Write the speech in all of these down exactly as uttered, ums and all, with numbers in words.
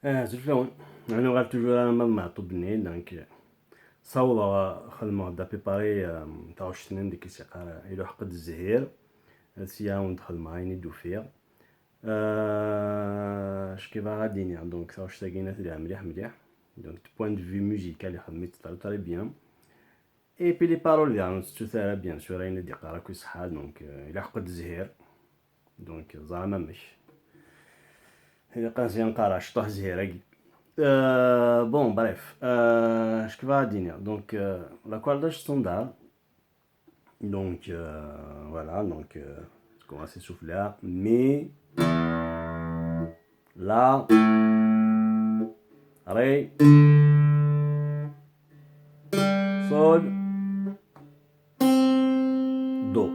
Ah, zut fell-awen. Ad nuɣal toujours alamma d Meɛṭub-nni, donc, ssawḍeɣ, xedmeɣ-d apipari, euh, taɣect-nni deg i s-yeqqar iluḥeq-d zzhir, ad s-yawen-d xedmeɣ ayen i d-ufiɣ. Euh, acu k-bɣiɣ ad d-iniɣ, donc, taɣect-agi-nni telha mliḥ, mliḥ. Donc, du point de vue musical, ixdem-itt très, très bien. Et puis les paroles, diɣen, ur tettut ara, bien sûr, ayen i d-yeqqar akk iṣeḥḥa, donc, euh, iluḥeq-d zzhir. Donc, ẓer ama amek. Ilaq ad nqara cṭuḥ zzhir-agi. Euh, bon, bref, euh, acu k-bɣiɣ ad d-iniɣ. Donc, euh, l'accordage standard. Donc, euh, voilà, donc, euh, commencer souffler. Mi, la, ré, sol, do.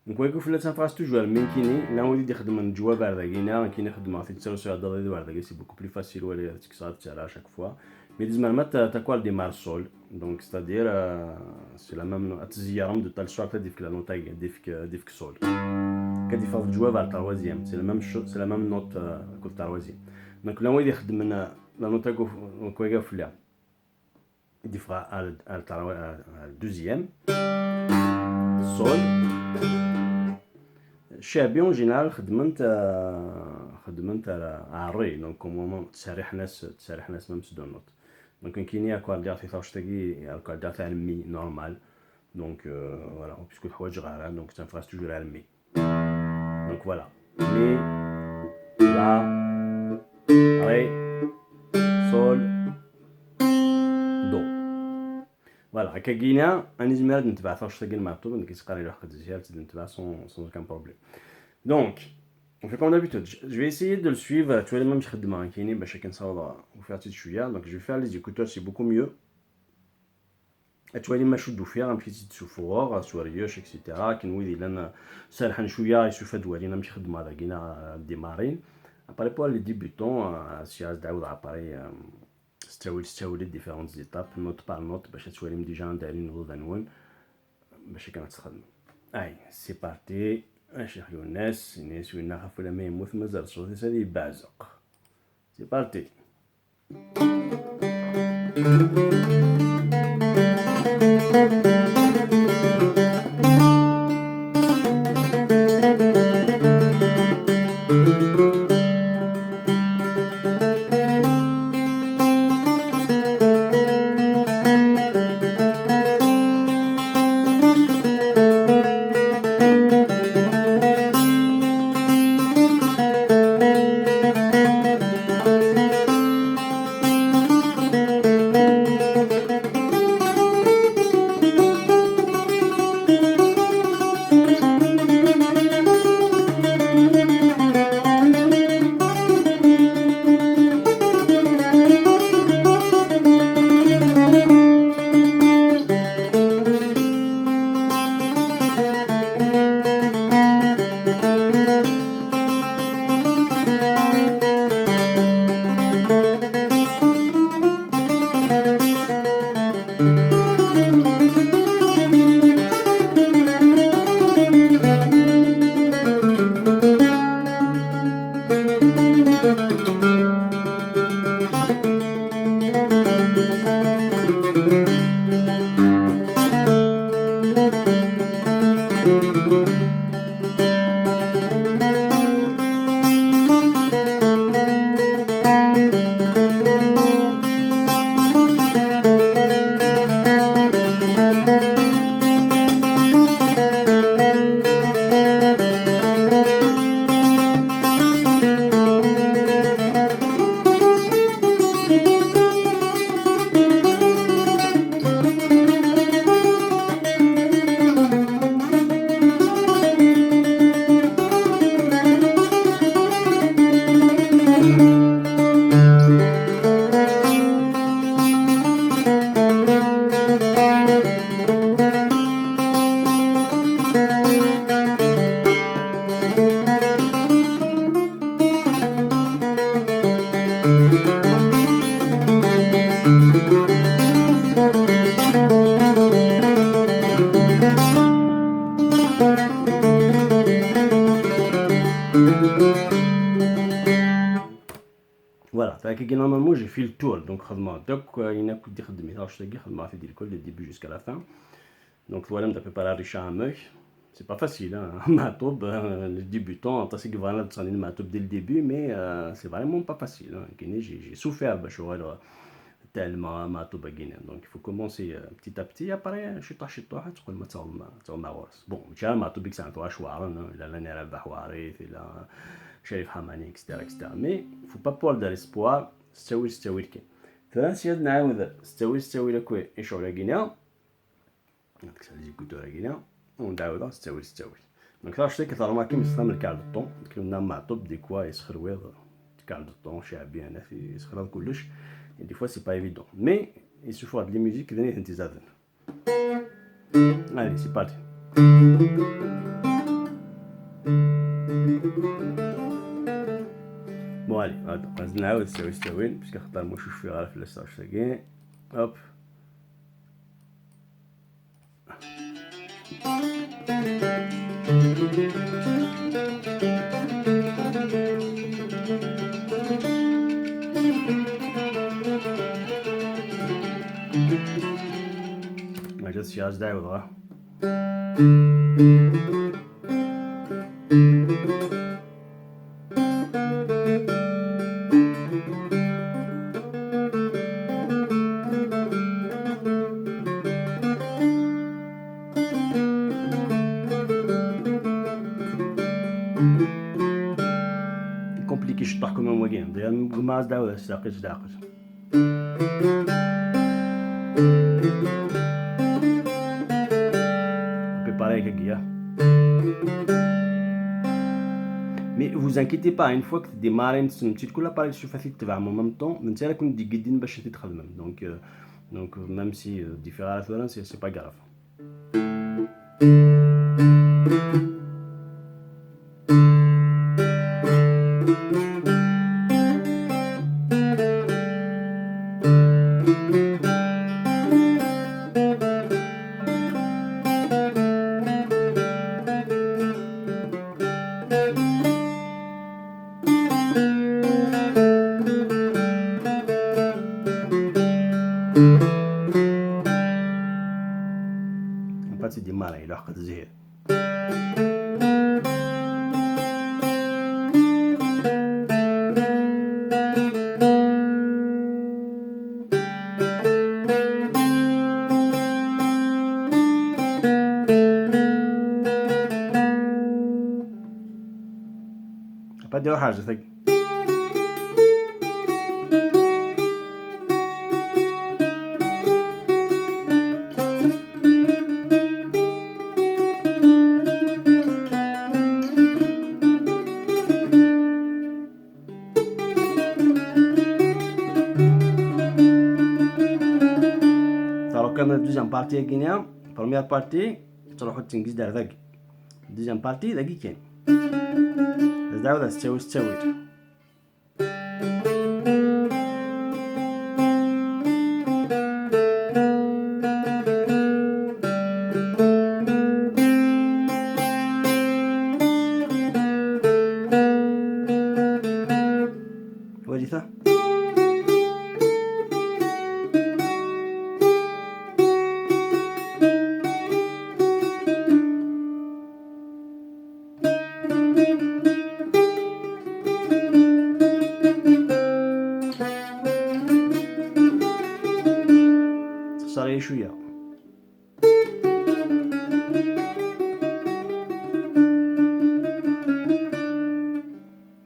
Donc, wagi ufella ttafeɣ-as toujours ar mi nekkini, llan wid i d-ixedmen leǧwab ar dagi, neɣ nekkini xedmeɣ-t-id ttalaseɣ-d aḍid ar dagi, c'est beaucoup plus facile, wali ad tt-kkseɣ ad tt-rreɣ à chaque fois. Mais tzemrem ad t-, ad takwardem ar sol. Donc, c'est-à-dire, euh, c'est la même no-, ad tzeyyarem de telle sorte ad d-ifk la note-agi, ad d-ifk, ad d-ifk sol. Ad d-ifeḍ leǧwab ar troisième, c'est la même cho-, c'est la même note, euh, akked troisième. Donc, llan wid ixedmen, euh, la note-agi uf-, donc, wagi ufella. Ad d-ifeɣ ar, ar, ar, ar deuxième. Sol. Ccaɛbi, en général, xedmen-t, euh, xedmen-t ar, ar ré, donc au moment, ttserriḥen-as, ttserriḥen-as même s deux notes. Donc, nekkini, akkordiɣ-t i taɣect-agi, akkordiɣ-t ar mi, normal. Donc, euh, voilà, puisque ur ḥwaǧeɣ ara, donc, ttafeɣ-as toujours ar mi. Donc voilà. Mi, la, ré, sol, do. Voilà, akkagina, ad nezmer ad netbeɛ taɣect-agi n Meɛṭub, nekk i s-qqaren iluḥeq-d zzhir, ad tt-id-netbeɛ sans, sans aucun problème. Donc, on fait comme d'habitude. Je, je vais essayer de le suivre, ttwalim amek xeddmeɣ nekkini, bac akken ssawḍeɣ, ufiɣ-tt-id cwiya. Donc, je vais faire les écouteurs, c'est beaucoup mieux. Ad twalim acu d-ufiɣ, amek i tt-id-ssufuɣeɣ, s warrac, et cetera. Akken wid yellan, euh, serḥen cwiya, isufa ad walin amek xeddmeɣ dagi, neɣ, euh, ad d-imarin. Après, pour les débutants, euh, sya ad d-ɛawdeɣ après, euh, s ttawil, s ttawil, les différentes étapes, note par note, bac ad twalim déjà anda ara yili lɣuda-nwen, bac akken ad txedmem. Ay, c'est parti. A Ccix Yunes, ini-as winna ɣef ulamma yemmut, mazal ṣṣut-is ad yebbeɛzeq. C'est parti. Voilà, tagi normalement j'ai fait le tour, donc xedmeɣ-d akk ayen akk d-ixeddem i taɣect-agi, xedmeɣ-t-id lkull, le début jusqu'à la fin. Donc twalam-d à peu près rrica amek. C'est pas facile, hein. Maɛtub, euh, les débutants, aṭas i yebɣan ad ttɣennin Maɛtub dès le début, mais euh, c'est vraiment pas facile, hein. Kini, j'ai j'ai souffert bac uɣaleɣ tɛelmeɣ Maɛtub-agi. Donc il faut commencer euh, petit à petit, après ciṭuḥ ciṭuḥ ad teqqlem ad tawḍem ad tawḍem ɣur-s. Bon, mačči ara Maɛtub i yesɛan tura Cwaɛren, hein, ila Lani Rabaḥ Waɛrit, ila Carif Ḥamani, et cetera, et cetera. Mais faut pas perdre espoir, s ttawil s ttawil kan. Tura sya ad nɛawed s ttawil s ttawil akk i ccɣel-agi-nni. Ad kkseɣ les écouteurs-agi-nni, u nɛawdeɣ s ttawil s ttawil. Donc taɣect-agi terremarkim yesxdam le quart de ton, kna Maɛtub des fois yesxerwiḍ quart de ton, ceɛbi, anat, yesxerwiḍ kullec. Et des fois c'est pas évident. Mais yessufeɣ-d les musiques d ayen i tent-izaden. Allez, c'est parti. Bon, allez, attends, ad nɛawed s ttawil s ttawil, parce que xaṭer mucucfiɣ ara fell-as taɣect-agi. Hop. Ǧǧet-tt kra ad ɛawdeɣ. Compliqué ciṭuḥ quand même wagi. D'ailleurs, gma ad ɛawdeɣ s daqqis, s daqqis. Préparer avec Guilla. Mais vous inquiétez pas, une fois que tu démarres, tu tu cool l'appareil sur facile, tu vas en même temps, mais c'est là qu'on dit guidine bah je suis très même. Donc euh, donc même si euh, différent à la c'est c'est pas grave. Pas de démarrer, il a zéro. Pas de حاجة. Taruka n deuxième partie-agi-nni, première partie, tettruḥu d tengizt ar dagi. Deuxième partie, dagi kan. Ad ɛawdeɣ s ttawil s ttawil. Wali ta. Texṣer-iyi cwiya.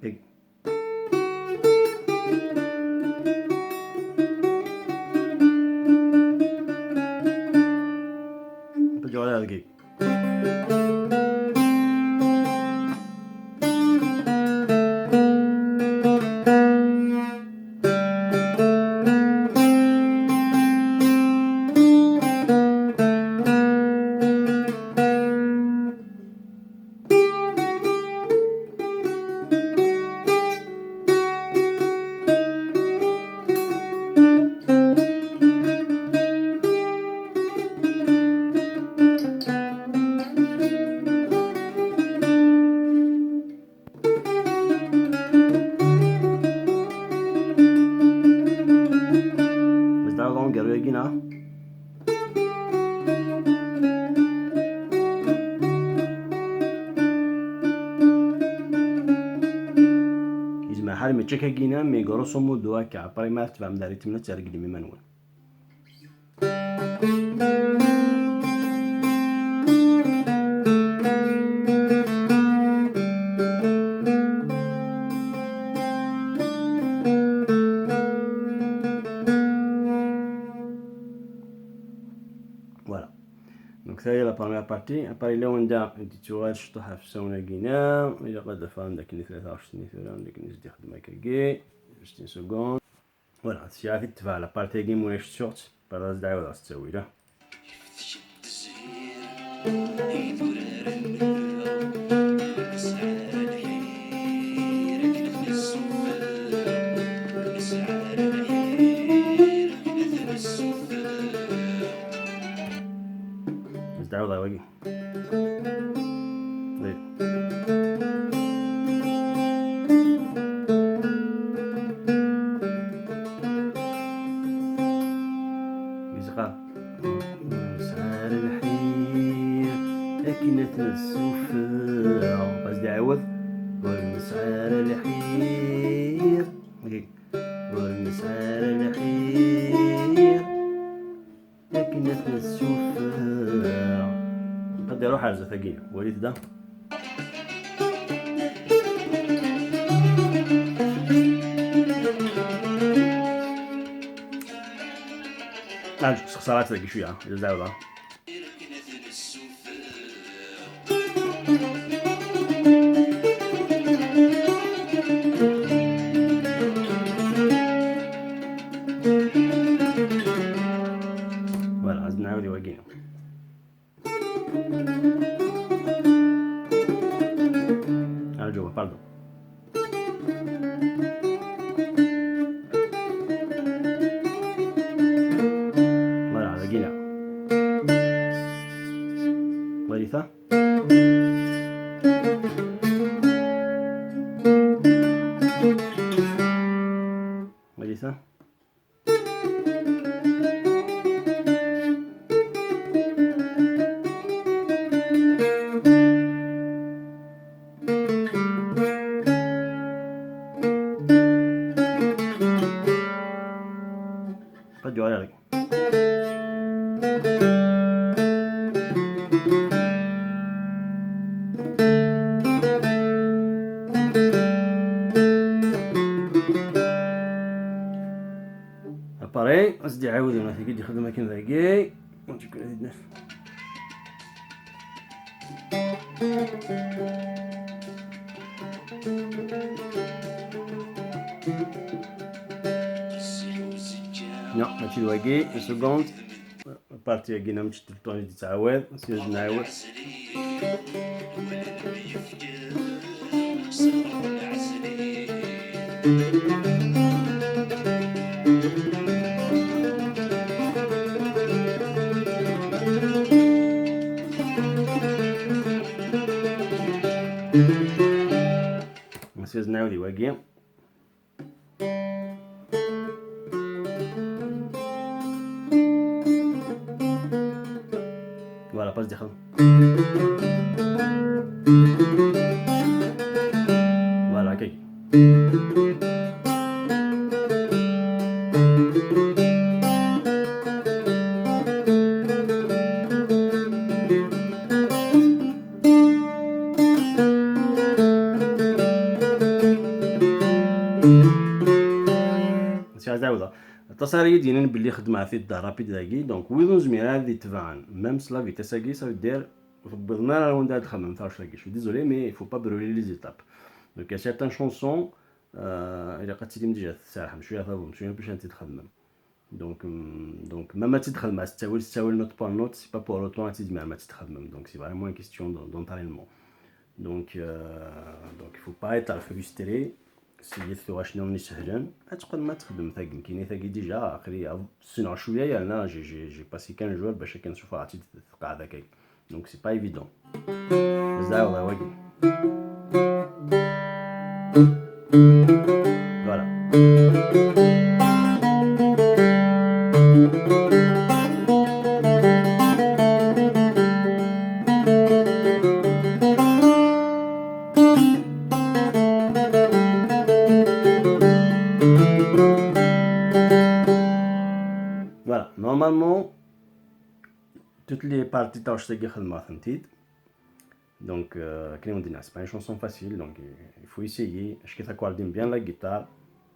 Dagi. Rǧuɣ ar dagi. Gina. Yezmer ḥal mačči akka gina, mais grosso modo akka, après ma tebɛem d rrythm-nni ad terreglem iman-nwen. Voilà. Donc ça y est, la première partie. Après, là, on a du tirage, je te fais ça, on a gagné. Il y aura de femmes, de qui les arches, ni faire, de qui les dire de Michael Gay. Juste une seconde. Voilà, si la partie est game, on est sur, par là, c'est d'ailleurs, c'est oui, là. Is that what I like? Wait. Musiqa. Ur nesɛi ara lḥir akken ad t-nessufeɣ. Bas d-iɛawed. Ur nesɛi ara lḥir. Ur nesɛi ara lḥir akken ad t-nessufeɣ. Ad iruḥ ar zdat-agi. Walit da. Ɛad sexṣarat dagi cwiya, d aɛawed. Voilà, ad nɛawed i wagi. Arǧu, pardon. Voilà, dagi la. Voilà, ça. Voilà, ça. Pas du rien. Pareil, ad s-d-iɛawed unafag i d-ixdem akken dagi. Non, mačči d wagi, une seconde. Partie-agi, mačči d le ton i d-yettɛawad, si d-nɛawed. Mačči d-nɛawed i wagi. Voilà, pas d-ixdem. Voilà, kay. Aṭas ara yi-d-yinin belli xedmeɣ-t-id da rapide dagi, donc wid ur nezmir ara ad itebɛen même s la vitesse-agi, ça veut dire ur tewwiḍem ara ar wanda ad txedmem taɣect-agi. Je suis désolé, mais il faut pas brûler les étapes. Donc il y a certaines chansons, euh, ilaq ad tilim déjà tserrḥem cwiya tabum, cwiya bac ad tent-id-txedmem. Donc, hum, donc même ad tt-id-txedmem s ttawil, s ttawil, note par note, c'est pas pour autant ad tt-id-txedmem. Donc c'est vraiment une question d'en-, d'entraînement. Donc, euh, donc il faut pas être frustré. Sliɣ tuɣac-nniḍen isehlen, ad teqqlem ad txedmem tagi. Nekkini tagi déjà, aql-i ssneɣ cwiya, yerna j'ai, j'ai, j'ai passé quinze jours bac akken suffɣeɣ-tt-id tqeɛda-agi. Donc c'est pas évident. Zɛawḍ wagi. Voilà. Vraiment, toutes les parties taɣect-agi xedmeɣ-tent-id. Donc, euh, akken i wen-d-nniɣ, c'est pas une chanson facile, donc euh, il faut essayer. Acki takwardin bien la guitare,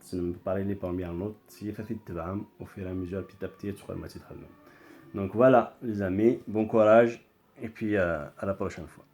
tessnem pareil les premières notes, si ad t-id-tebɛem, au fur et à mesure, petit à petit, ad tuɣalem ad tt-id-txedmem. Donc voilà, les amis, bon courage, et puis euh, à la prochaine fois.